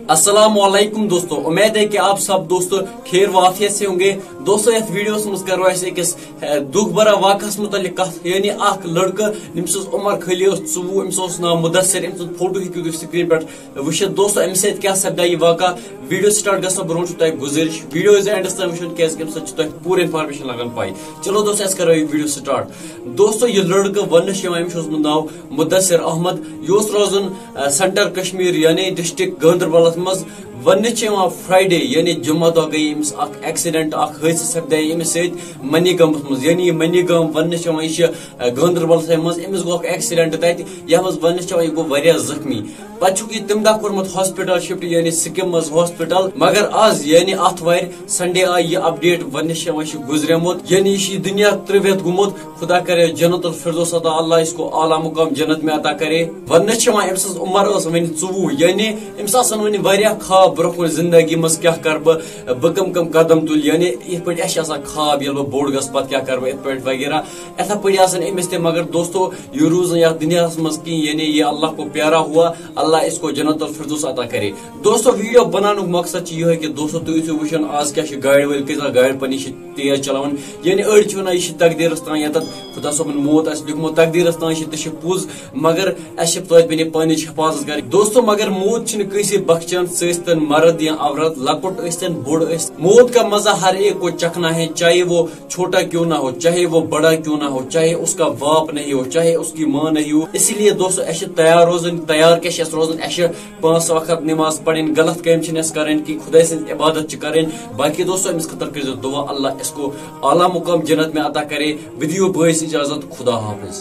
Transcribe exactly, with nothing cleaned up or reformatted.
السلام علیکم دوستو، امید ہے کہ آپ سب دوست خیر و عافیت سے ہوں گے۔ دوستو، یتھ ویڈیوس منٛز کرو أسۍ أکِس، اے، دُکھ بھرا واقعس متعلق کتھ، یعنی اکھ لڑکہٕ، ییٚمۍ سٕنٛز عمر خٲلی ٲس ژوٚوُہ، أمۍ سُنٛد اوس ناو مُدثر، أمۍ سُنٛد فوٹو ہیٚکِو تُہۍ سکرین پٮ۪ٹھ وٕچھِتھ۔ دوستو، أمِس سۭتۍ کیٛاہ سپدیٛاو یہِ واقعہ؟ ویڈیو سٹارٹ گژھنہٕ برونٛہہ چھُ تۄہہِ گُزٲرِش، ویڈیو ٲسۍزیو اینڈس تام وٕچھان، کیٛازِ کہِ اَمہِ سۭتۍ چھِ تۄہہِ پوٗرٕ انفارمیشن لگان پاے۔ چلو دوستو، أسۍ کرو یہِ ویڈیو سٹارٹ۔ دوستو، یہِ لڑکہٕ وننہٕ چھُ یِوان، أمِس اوس ناو مُدثر احمد، یہِ اوس روزان، اے، سینٹر کشمیر یعنی ڈسٹرکٹ گاندربلس منٛز۔ وننہٕ چھِ یِوان فرائیڈے یعنی جمعہ دۄہ گٔے أمِس اکھ ایکسیڈنٹ، اکھ حٲدثہٕ سپدے أمِس سۭتۍ منی گامس منٛز۔ یعنی یہِ منی گام وننہٕ چھِ یِوان، یہِ چھِ، اے، گاندربلسٕے منٛز۔ أمِس گوٚو اکھ ایکسیڈنٹ تتہِ، یتھ منٛز وننہٕ چھِ یِوان یہِ گوٚو واریاہ زخمی۔ پتہٕ چھُکھ یہِ تمہِ دۄہ کوٚرمُت ہاسپٹل شفٹ یعنی سکم منٛز ہاسپٹل، مگر از یعنی آتھوارِ، سنڈے، آیہِ یہِ اپڈیٹ وننہٕ چھِ یِوان، یہِ چھُ گُزریومُت، یعنی یہِ چھُ یہِ دُنیا ترٛےٚ وٮ۪تھ گوٚمُت۔ خدا کرے جنت الفردوس عطا، اللہ اس کو اعلیٰ مقام جنت میں عطا کرے۔ وننہٕ چھِ یِوان أمۍ سٕنٛز عمر ٲس وۄنۍ ژوٚوُہ، یعنی أمِس آسن وۄنۍ واریاہ خواب برونٛہہ کُن زندگی منٛز کیٛاہ کرٕ بہٕ، بہٕ کم کم قدم تُلہٕ، یعنی یِتھ پٲٹھۍ اَسہِ چھِ آسان خواب ییٚلہِ بہٕ بوٚڑ گژھٕ پتہٕ کیٛاہ کرٕ بہٕ، یِتھ پٲٹھۍ وغیرہ۔ یِتھے پٲٹھۍ آسن أمِس تہِ، مگر دوستو، یہِ روٗز نہٕ یتھ دُنیاہس منٛز کِہیٖنۍ، یعنی یہ اللہ کو پیارا ہوا، اللہ اس کو جنت الفردوس عطا کرے۔ دوستو، ویڈیو بناونُک مقصد چھُ یِہوٚے کہِ دوستو، تُہۍ ٲسِو وٕچھان آز کیٛاہ چھِ گاڑِ وٲلۍ، کۭژاہ گاڑِ پننہِ چھِ تیز چلاوان۔ یعنی أڑۍ چھِ ونان یہِ چھِ تقدیٖرس تام، ییٚتٮ۪تھ خۄدا صٲبن موت آسہِ لیوٗکھمُت تقدیٖرس تام چھِ، تہِ چھِ پوٚز، مگر اَسہِ چھِ توتہِ پننہِ پانٕچ حفاظت کرٕنۍ۔ دوستو، مگر موت چھِنہٕ کٲنٛسہِ بخشان، سُہ ٲسۍتن مرد یا عورت، لۄکُٹ ٲسۍتن بوٚڑ ٲسۍ۔ موت کا مزہ ہر ایک کو چکھنا ہے، چاہے وہ چھوٹا کیوں نہ ہو، چاہے وہ بڑا کیوں نہ ہو، چاہے اس کا باپ نہیں ہو، چاہے اس کی ماں نہیں ہو۔ اسی لیے دوستو، اَسہِ چھِ تیار روزٕنۍ۔ تیار کیٛاہ چھِ اَسہِ روزُن؟ اَسہِ چھِ پانٛژھ وقت نماز پرٕنۍ، غلط کٲم چھِنہٕ اَسہِ کرٕنۍ کینٛہہ، خۄداے سٕنٛز عبادت چھِ کرٕنۍ۔ باقی دوستو، أمِس خٲطرٕ کٔرۍزیو دعا، اللہ اس کو اعلیٰ مقام جنت میں عطا کرے۔ وِدیو بٲے اِجازت، خدا حافظ۔